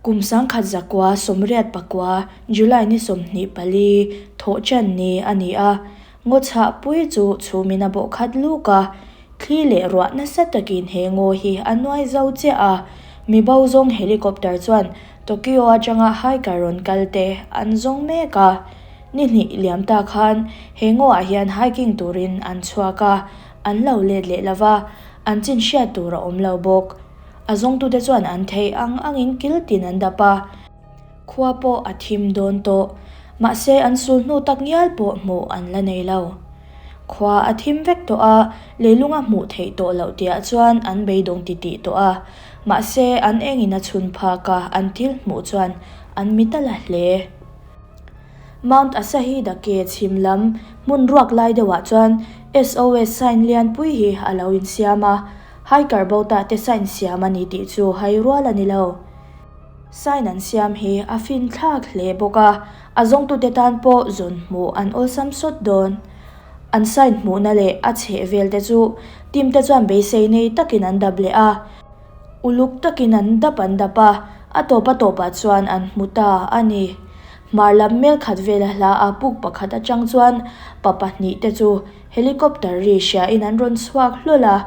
Kum 1989 July ni 24, Thawhṭan ni a ni a, ngaw chhah pui chu chhumin a bawh khat luk a, thli leh ruah nasa takin he ngaw hi a nuai zo chiah a, mi bo zawng helicopter chuan Tokyo atanga hiker rawn kal te an zawng mek a. Ni hnih liam ta khan he ngawah hian hiking turin an chhuak a, an lo let leh lova, an chin hriat tur a awm lo bawk. A zawngtute chuan an theih ang angin kil tin an dap a, khua pawh a thim dawn tawh, mahse an sul hnu tak ngial pawh hmuh an la nei lo. Khua a thim vek tawh a, leilung a hmuh theih tawh loh tihah chuan an beidawng titih tawh a, mahse an engin a chhun phak a, an thil hmuh chuan an mit a la hle. Mount Asahi Dake chhim lam hmun ruak lai deuhah chuan SOS sign lianpui hi a lo insiam a, hiker bo ta te sign siam a ni tih chu hai rual a ni lo. Sign an siam hi a fin thlak hle bawk a, a zawngtute tan pawh zawn hmuh an awlsam sawt dawn. An sign hmuhna leh a chhehvel te chu team te chuan beisei nei takin an dap leh a. Uluk takin an dap an dap a, a tawp a tawpah chuan an hmu ta a ni. Hmar lam mel khat vela hla a puk pakhat atang chuan pa pahnih te chu helicopter ri hriain an rawn chhuak hlawl a,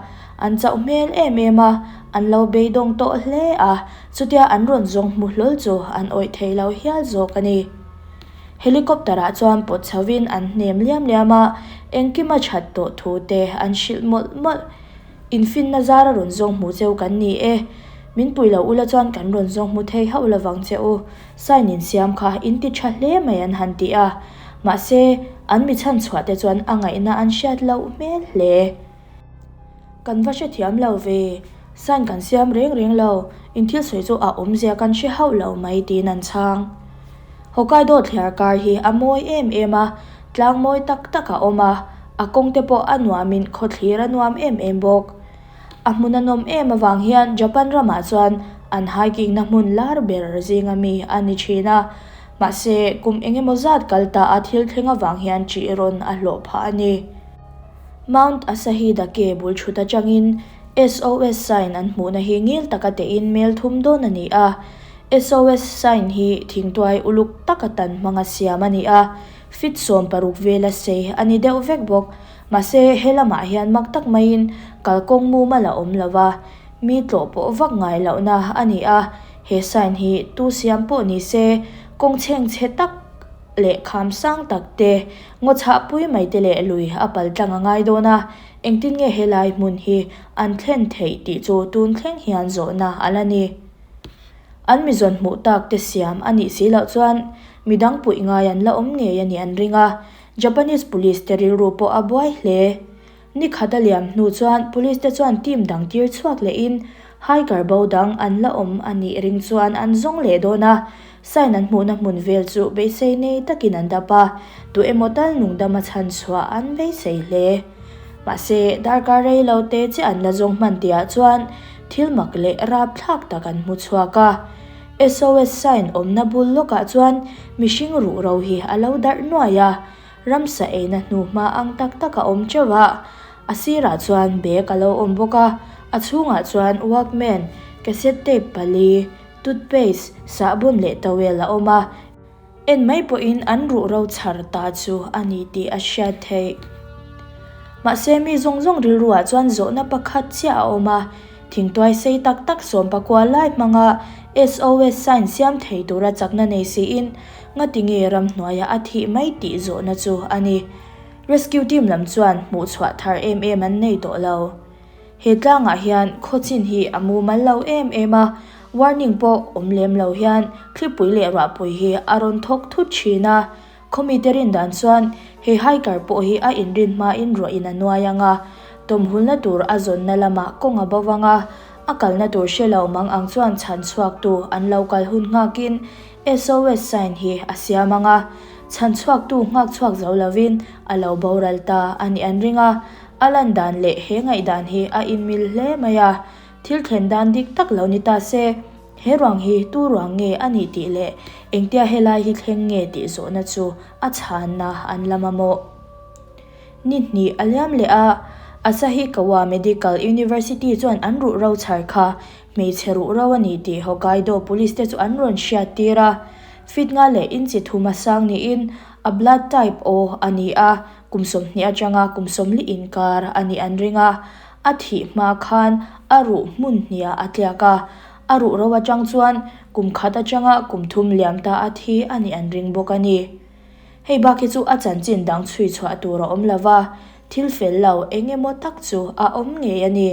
an chauh hmel em em a, an lo beidawng tawh hle a, chutia an rawn zawng hmu hlawl chu an awih thei lo hial zawk a ni. Helicopter ah chuan pawt chhovin an hnem liam liam a, engkim a that tawh thu te an hrilh mawlh mawlh. Infinna zara rawn zawng hmu cheu kan ni e. Min pui lo ula chuan kan rawn zawng hmu thei hauh lovang che u. Sign insiam kha in ti tha hle mai an han ti a. Mahse, an mi chhan chhuah te chuan a ngaihna an hriat loh hmel hle. Kan va hrethiam lo ve. Sign kan siam reng reng lo. In thil sawi chu a awmzia kan hre hauh lo mai tiin an chhang. Hokkaido thliar kar hi a mawi em em a, tlang mawi tak tak a awm a, a kawng te pawh a nuamin khawthlir a nuam em em bawk. A hmun a nawm em avang hian Japan ramah chuan an hiking na hmun lar ber zinga mi a ni thin a, mahse kum eng emaw zat kal ta a thil thleng avang hian ṭih rawn a hlawh phah a ni. Mount Asahi Dake bul thut atangin SOS sign an hmuhna hi ngil taka tehin mel thum dawn a ni a, SOS sign hi thingtuai uluk taka tan hmanga siam a ni a, feet 16 vela sei a ni deuh vek bawk. Mahse, he lamah hian mak tak maiin kalkawng mumal a awm lo va, mi tlawh pawh vak ngai lohna a ni a, he sign hi tu siam pawh ni se, kawng chhengchhe tak leh kham sang tak te, ngaw chhah pui mai te leh lui a pal tlang a ngai dawn a, engtin nge helai hmun hi an thlen theih tih chu tun thleng hian zawhna a la ni. An mi zawn hmuh tak te siam a nih si loh chuan midang puih ngai an la awm ngei a nih an ring a, Japanese police te rilru pawh a buai hle. Ni khat a liam hnu chuan police te chuan team dang tir chhuak lehin hiker bo dang an la awm a nih ring chuan an zawng leh dawn a, sign an hmuhna hmun vel chu beisei nei takin an dap a, tu emaw tal nungdama chhan chhuah an beisei hle. Mahse, darkar rei lo te che an la zawng hman tihah chuan thil mak leh rapthlak tak an hmu chhuak a. SOS sign awmna bul lawkah chuan mihring ruh ro hi a lo darh nuai a, ramsa eina hnuhma ang tak tak a awm teuh a. A sirah chuan bag a lo awm bawk a, a chhungah chuan walkman, cassette tape pali, toothpaste, sahbawn leh towel a awm a. En mai pawhin an ruhro chhar ta chu a ni tih a hriat theih. Mahse mi zawng zawng rilruah chuan zawhna pakhat chiah a awm a, thingtuai sei tak tak 19 lai hmanga SOS sign siam thei tura chakna nei siin ngati nge ramhnuaia a thih mai tih zawhna chu a ni. Rescue team lam chuan hmuhchhuah thar em em an nei tawh lo. He tlangah hian khawchin hi a mumal lo em em a, warning pawh awm lem lo hian thlipui leh ruahpui hi a rawn thawk thut thin a. Khawmite rin dan chuan he hiker pawh hi a inrin hmain ruahin a nuai ang a, tawmhulna tur a zawnna lamah kawng a bo vang a, a kalna tur hre lo mang ang chuan chhan chhuaktu an lo kal hun nghakin SOS sign hi a siam ang a, chhan chhuaktu nghak chhuak zo lovin a lo boral ta a nih an ring a. A lan dan leh he ngaihdan hi a inmil hle mai a, thil thlen dan dik tak lo ni ta se, he ruang hi tu ruang nge a nih tih leh engtia helai hi thleng nge tih zawhna chu a chhanna an la mamawh. Ni hnih a liam leh a, Asahikawa Medical University chuan an ruhro chhar kha hmeichhe ruhro a ni tih Hokkaido Police te chu an rawn hriattir a. Feet nga leh inchi thuma sang niin a blood type O a ni a, kum 20 atanga kum 40 inkar a nih an ring a. A thih hma khan a ruh hmun hniah a tliak a, a ruhro atang chuan kum khat atanga kum thum liam ta a thi a nih an ring bawk a ni. Hei bak hi chu a chanchin dang chhui chhuah tur a awm lo va, thil fel lo eng emaw tak chu a awm ngei a ni.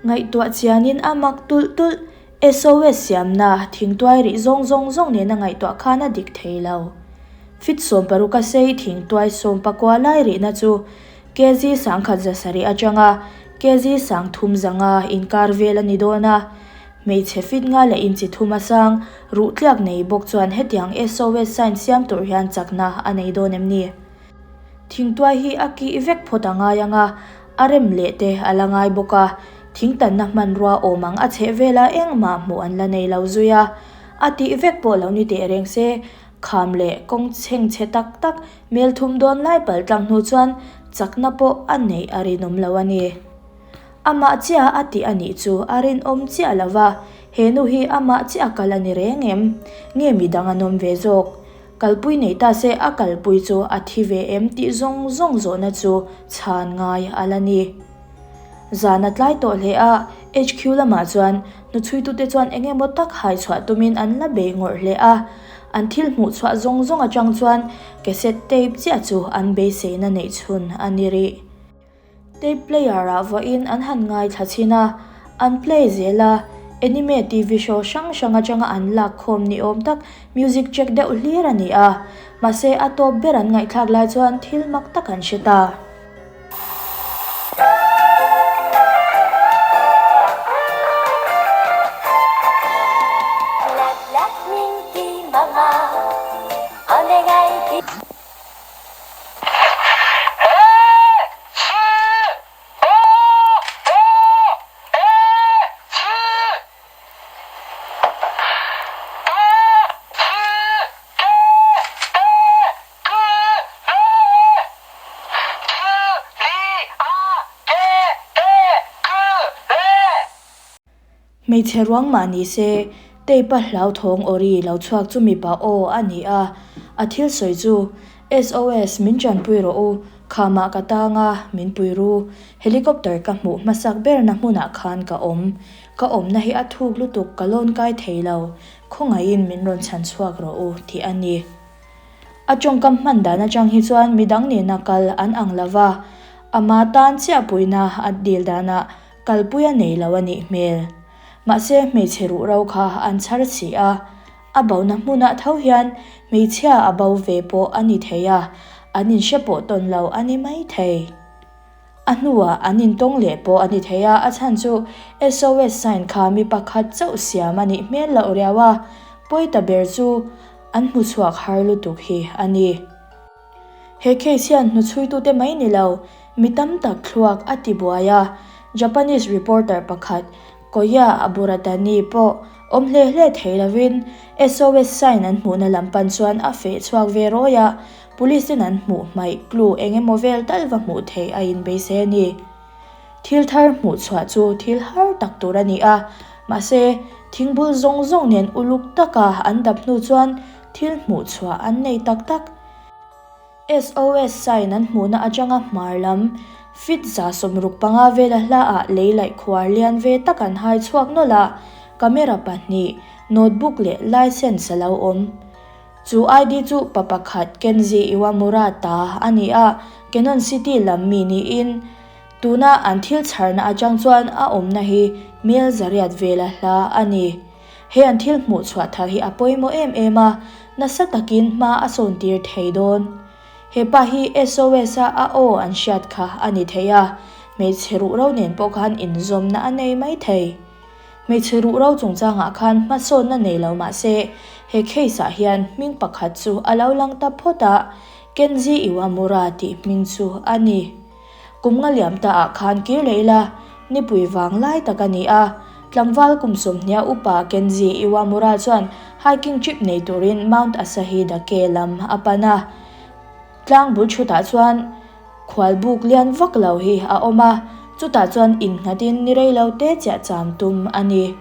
Ngaihtuah chianin a mak tulh tulh, SOS siamna thingtuai rih zawng zawng zawng nena ngaihtuah khan a dik thei lo. Fit 16 a sei thingtuai 19 lai rihna chu kg 1160 atanga kg 3500 inkar vel a ni dawn a. Hmeichhe fit nga leh inchi thum a sang, ruh tliak nei bawk chuan hetiang SOS sign siam tur hian chakna a nei dawn em ni? Thingtuai hi a kih vek phawt a ngai ang a, a rem leh te a la ngai bawk a, thingtanna hmanrua awm ang a chheh vela engmah hmuh an la nei lo zui a, a tih vek pawh lo ni teh reng se, kham leh kawng chhengchhe tak tak mel thum dawn lai paltlang hnu chuan chakna pawh a neih a rinawm lo a ni. Amah chiah a tih a nih chu a rinawm chiah lo va, he nu hi amah chiah kal a ni reng em? Nge midang an awm ve zawk? Kalpui nei ta se a kalpui chu a thi ve em tih zawng zawng zawhna chu chhan ngai a la ni. Zan a tlai tawh hle a, HQ lamah chuan hnuchhuitute chuan eng emaw tak hai chhuah tumin an la bei ngawrh hle a, an thil hmuh chhuah zawng zawng atang chuan cassette tape chiah chu an beiseina neih chhun a ni rih. Tape player ah vawiin an han ngaithla chhin a, an play zel a, anime TV show hrang hrang atanga an lak khawm ni awm tak music track deuh hlir a ni a, mahse a tawp ber an ngaihthlak lai chuan thil mak tak an hre ta. Hmeichhe ruang mah ni se, tape a hlauthawng awri lo chhuak chu mipa aw a ni a, a thil sawi chu, SOS, min tanpui rawh u, khamah ka tang a, min pui ru, helicopter ka hmuh hmasak berna hmunah khan ka awm, ka awmna hi a thuk lutuk ka lawn kai thei lo, khawngaihin min rawn chhan chhuak rawh u tih a ni. A tawngkam hman dan atang hi chuan midang nena kal an ang lova, ama tan chiah puina a dil danah Kalpui a nei lo a nih hmel. Mahse hmeichhe ruhro kha an chhar si a, a bona hmunah tho hian hmeichhia a bo ve pawh a ni thei a, an inhre pawh tawn lo a ni mai thei. A hnuah an intawng leh pawh a ni thei a, a chhan chu SOS sign kha mi pakhat chauh siam a nih hmel loh riau a, pawi ta ber chu an hmuchhuak har lutuk hi a ni. He case hian hnuchhuitute mai ni lo, mi tam tak thluak a ti buai a, Japanese reporter pakhat Koya Aburatani pawh awm hle hle thei lovin SOS sign an hmuhna lam pan chuan a feh chhuak ve rawi a, police ten an hmuh hmaih clue eng emaw vel tal va hmuh theih a inbeisei a ni. Thil thar hmuh chhuah chu thil har tak tur a ni a, mahse thingbul zawng zawng nen uluk taka an dap hnu chuan thil hmuh chhuah an nei tak tak. SOS sign an hmuhna atanga hmar lam feet 65 vela hlaah lei laih khuar lian ve tak an hai chhuak nawlh a, camera pahnih, notebook leh licence a lo awm. Chu ID chu pa pakhat Kenji Iwamura ta a ni a, Canon City lam mi niin tuna an thil chharna atang chuan a awmna hi mel 800 vela hla a ni. He an thil hmuh chhuah thar hi a pawimawh em em a, nasa takin hma a sawn tir thei dawn. He pa hi SOS a a aw an hriat kha a ni thei a, hmeichhe ruhro nen pawh khan inzawmna a nei mai thei. Hmeichhe ruhro chungchangah khan hmasawnna nei lo mah se, he case ah hian hming pakhat chu a lo lang ta phawt a, Kenji Iwamura tih hming chu a ni. Kum nga liam ta ah khan kir leh ila, nipui vang lai tak a ni a. Tlangval kum 20 upa Kenji Iwamura chuan hiking trip nei turin Mount Asahi Dake lam a pan a. Tlang bul thutah chuan Khualbuk lian vak lo hi a awm a, chutah chuan innghatin ni rei lo te chiah cham tum a ni.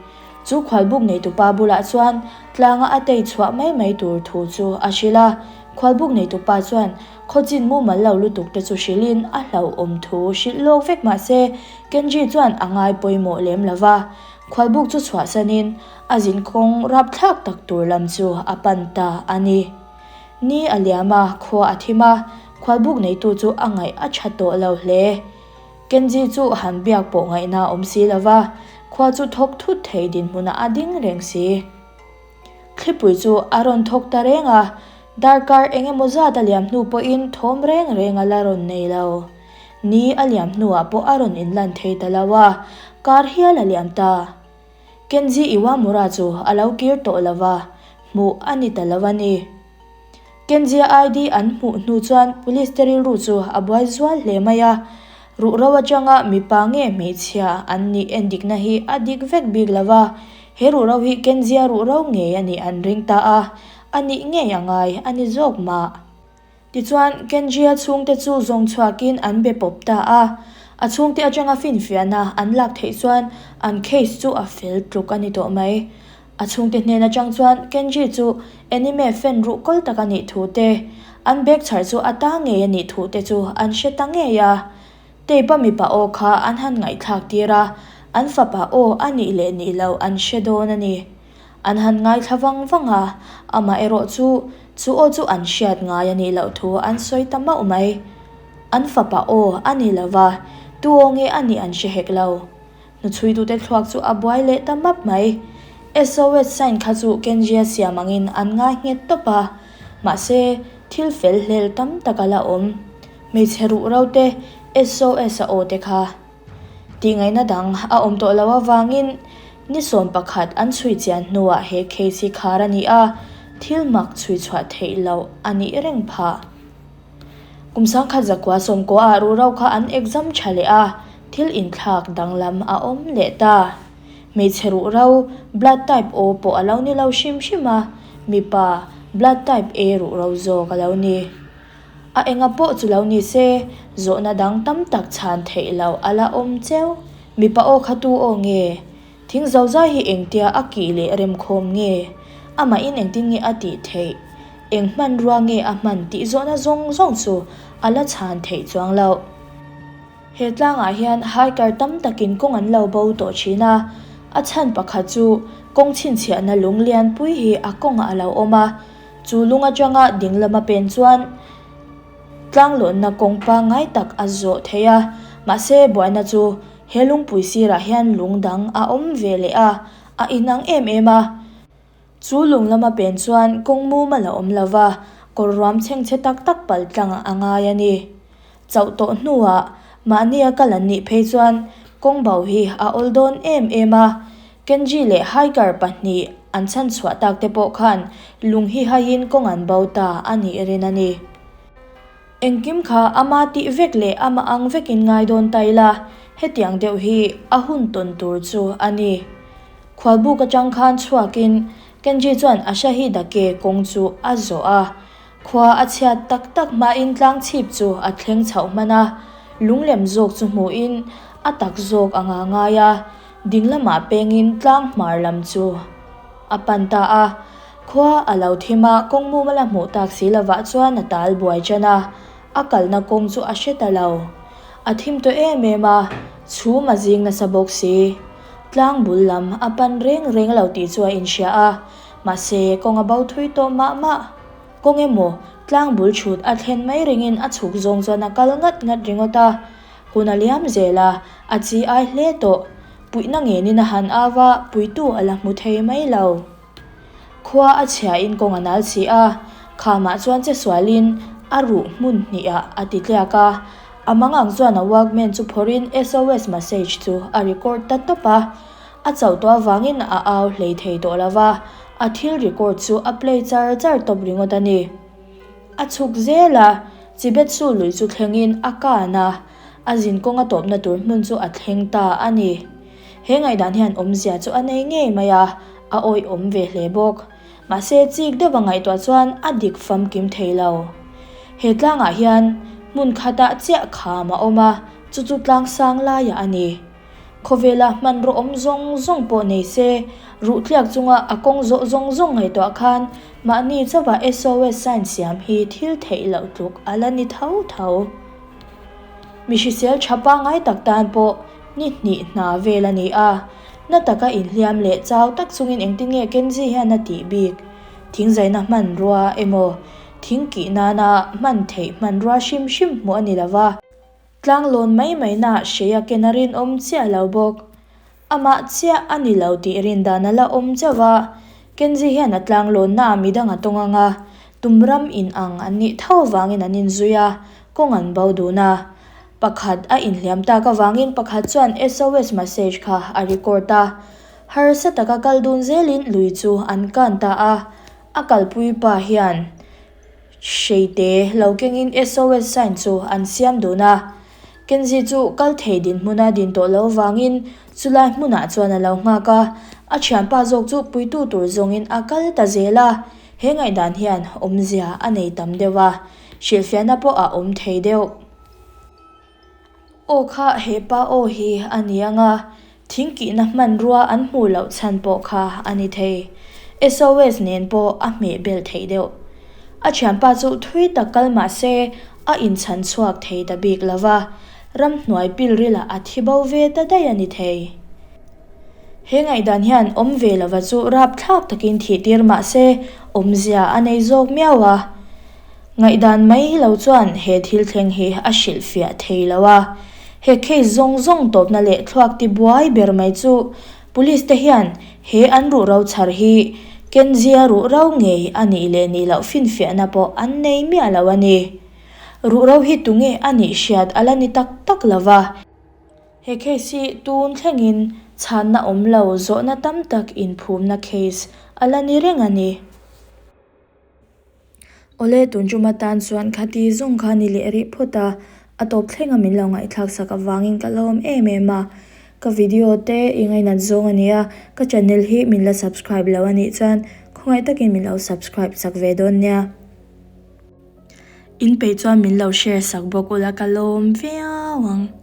Chu khualbuk neitupa bulah chuan tlanga a tei chhuah mai mai tur thu chu a hrilh a. Khualbuk neitupa chuan khawchin mumal lo lutuk te chu hrilhin a hlauhawm thu hrilh lawk vek mah se Kenji chuan a ngai pawimawh lem lo va. Khualbuk chu chhuahsanin a zinkawng rapthlak tak tur lam chu a pan ta a ni. Ni a liam a, khua a thim a, khualbuk neitu chu a ngaih a tha tawh lo hle. Kenji chu han biak pawh ngaihna a awm si lo va, khua chu thawk thut thei dinhmunah a ding reng si. Thlipui chu a rawn thawk ta reng a, darkar eng emaw zat a liam hnu pawhin thawm reng reng a la rawn nei lo. Ni a liam hnuah pawh a rawn inlan thei ta lo a, kar hial a liam ta. Kenji Iwamura chu a lo kir tawh lo va, hmuh a ni ta lo a ni. Kenji-a ID an hmuh hnu chuan police te rilru chu a buai zual hle mai a, ruhro atanga mipa nge hmeichhia an nih endikna hi a dik vek bik lo va, he ruhro hi Kenji-a ruhro ngei a nih an ring ta a, a nih ngei a ngai a ni zawk mah. Tichuan, Kenji-a chhungte chu zawng chhuakin an be pawp ta a. A chhungte atanga finfiahna an lak theih chuan an case chu a fel tluk a ni tawh mai. A chhungte hnen atang chuan Kenji chu anime fan ruh kawl tak a nih thu te, an bag chhar chu a ta ngei a nih thu te chu an hre ta ngei a. Tape-a mipa aw kha an han ngaihthlak tir a, an fapa aw a nih leh nih loh an hre dawn a ni. An han ngaithla vang vang a, amah erawh chu chu aw chu an hriat ngai a nih loh thu an sawi ta mauh mai. An fapa aw a ni lo va, tu aw nge a nih an hre hek lo. Hnuchhuitute thluak chu a buai leh ta map mai. SOS sign kha chu Kenji-a siam angin an ngai nghet tawp a, mahse thil fel hlel tam tak a la awm. Hmeichhe ruh ro te, SOS-a aw te kha. Tihngaihna dang a awm tawh loh avangin ni 11 an chhui chian hnuah he case hi khar a ni a, thil mak chhui chhuah theih loh a nih reng phah. Kum 1990 ah ruhro kha an exam tha leh a, thil inthlak danglam a awm leh ta. Hmeichhe ruhro blood type O pawh a lo ni lo hrim hrim a, mipa blood type A ruhro zawk a lo ni. A enga pawh chu lo ni se, zawhna dang tam tak chhan theih loh a la awm cheu. Mipa aw kha tu aw nge? Thing zozai hi engtia a kih leh remkhawm nge? Amahin engtin nge a tih theih? Eng hmanrua nge a hman tih zawhna zawng zawng chu a la chhan theih chuang loh. He tlangah hian hiker tam takin kawng an lo bo tawh thin a, a chhan pakhat chu kawng chhinchhiahna lung lianpui hi a kawngah a lo awm a, Chu lung atanga ding lama pen chuan tlanglawnna kawng pangngai tak a zawh thei a, mahse buaina chu he lungpui sirah hian lung dang a awm ve leh a, a inang em em a. Chu lung lama pen chuan kawng mum a la awm lo va, kawr ruam chhengchhe tak tak pal tlang a ngai a ni. Chauh tawh hnuah mahnia kal an nih phei chuan kawng bo hi a awl dawn em em a, Kenji leh hiker pahnih an chhan chhuah tak te pawh khan lung hi haiin kawng an bo ta a nih rin a ni. Engkim kha ama tih vek leh ama ang vekin ngai dawn ta ila, hetiang deuh hi a hun tawn tur chu a ni. Khualbuk atang khan chhuakin Kenji chuan Ashahidake kawng chu a zawh a, Khua a chhiat tak tak hmain tlang chhip chu a thleng chhoh hman a, lunglem zawk chu hmuhin a tak zawk a nga ngai a, ding lamah pengin tlang hmar lam chu a pan ta a. Khua a lo thim a, kawng mum a la hmuh tak si lovah chuan a tal buai ṭan a, a kalna kawng chu a hre ta lo. A thim tawh em em a, chhum a zing nasa bawk si. Tlang bul lam a pan reng reng lo tih chu a inhria a, Mahse, kawng a bo thui tawh mah mah. Kawng emaw, tlang bul chhut a thlen mai ringin a chhuk zawng chuan a kal ngat ngat ringawt a. Hun a liam zel a, a chi ai hle tawh. Puihna ngenin a han au a, puitu a la hmu thei mai lo. Khua a chhiain kawng a nal si a, khamah chuan che sualin a ruh hmun hnihah a ti tliak a. A mangang chuan a walkman chu phawrhin SOS massage chu a record ta tawp a. A chauh tawh avangin a au hlei thei tawh lo va, a thil record chu a play char char tawp ringawt a ni. A chhuk zel a, Chibetsu lui chu thlengin a kan a, a zinkawng a tawpna tur hmun chu a thleng ta a ni. He ngaihdan hian awmzia chu a nei ngei mai a, a awihawm ve hle bawk. Mahse chik deuha ngaihtuah chuan a dik famkim thei lo. He tlangah hian Hmun khatah chiah kham a awm a, chu chu tlang sang laiah a ni. Khawvela hmanraw awm zawng zawng pawh nei se, ruh tliak chunga a kawng zawh zawng zawng ngaihtuah khan mahni chauha SOS sign siam hi thil theih loh tluk a la ni tho tho. Mi hrisel tha pangngai tak tan pawh ni hnih hna vel a ni a, na taka inhliam leh chau tak chungin engtin nge Kenji hian a tih bik? Thingzaina hmanrua emaw thing kih nana hman theih hmanrua hrim hrim hmuh a ni lo va. Tlanglawn mai mai naah hreia ken a rinawm chiah lo bawk. Amah chiah a ni lo tih rin dan a la awm chauh a, Kenji hian a tlanglawnnaah midang a tawng ang a, tum ram in ang an nih tho vangin an inzui a, kawng an bo dun a. Pakhat a inhliam tak avangin pakhat chuan SOS message kha a record a. Harsa taka kal dun zelin lui chu an kan ta a, a kalpui pa hian Hreite lo kengin SOS sign chu an siam dun a. Kenzie chu kal thei dinhmuna din tawh lo vangin chulai hmunah chuan a lo nghak a, a thianpa zawk chu puitu tur zawngin a kal ta zel a. He ngaihdan hian awmzia a nei tam deuh a, hrilhfiahna pawh a awm thei deuh. Aw kha he pa aw hi a ni ang a, thingkihna hmanrua an hmuh loh chhan pawh kha a ni thei. SOS nen pawh a hmeh bel theih deuh. A thianpa chu thui tak kal mah se a inchhan chhuak thei ta bik lo va, ramhnuai pilrilah a thi bo ve ta daih a ni thei. He ngaihdan hian awm ve lova chu rapthlak takin thih tir mah se awmzia a nei zawk miau a. Ngaihdan mai lo chuan he thil thleng hi a hrilhfiah thei lo a. He case zawng zawng tawpna leh thluak ti buai ber mai chu Police te hian he an ruhro chhar hi Kenzia ruhro ngei a nih leh nih loh finfiahna pawh an nei miah lo a ni. Ruhro hi tunge a nih hriat a la ni tak tak lo va. He case hi tun thlengin chhanna awm lo zawhna tam tak inphumna case a la ni reng a ni. Awle tun tum atan chuan khati zawng kha ni leh rih phawt a, a tawp thleng a min lo ngaihthlak sak avangin ka lawm em em a. Ka video te i ngainat zawng a nia, ka channel hi min la subscribe lo a nih chuan khawngaih takin min lo subscribe sak ve dawn nia. In peih chuan min lo share sak bawk ula ka lawm viau ang.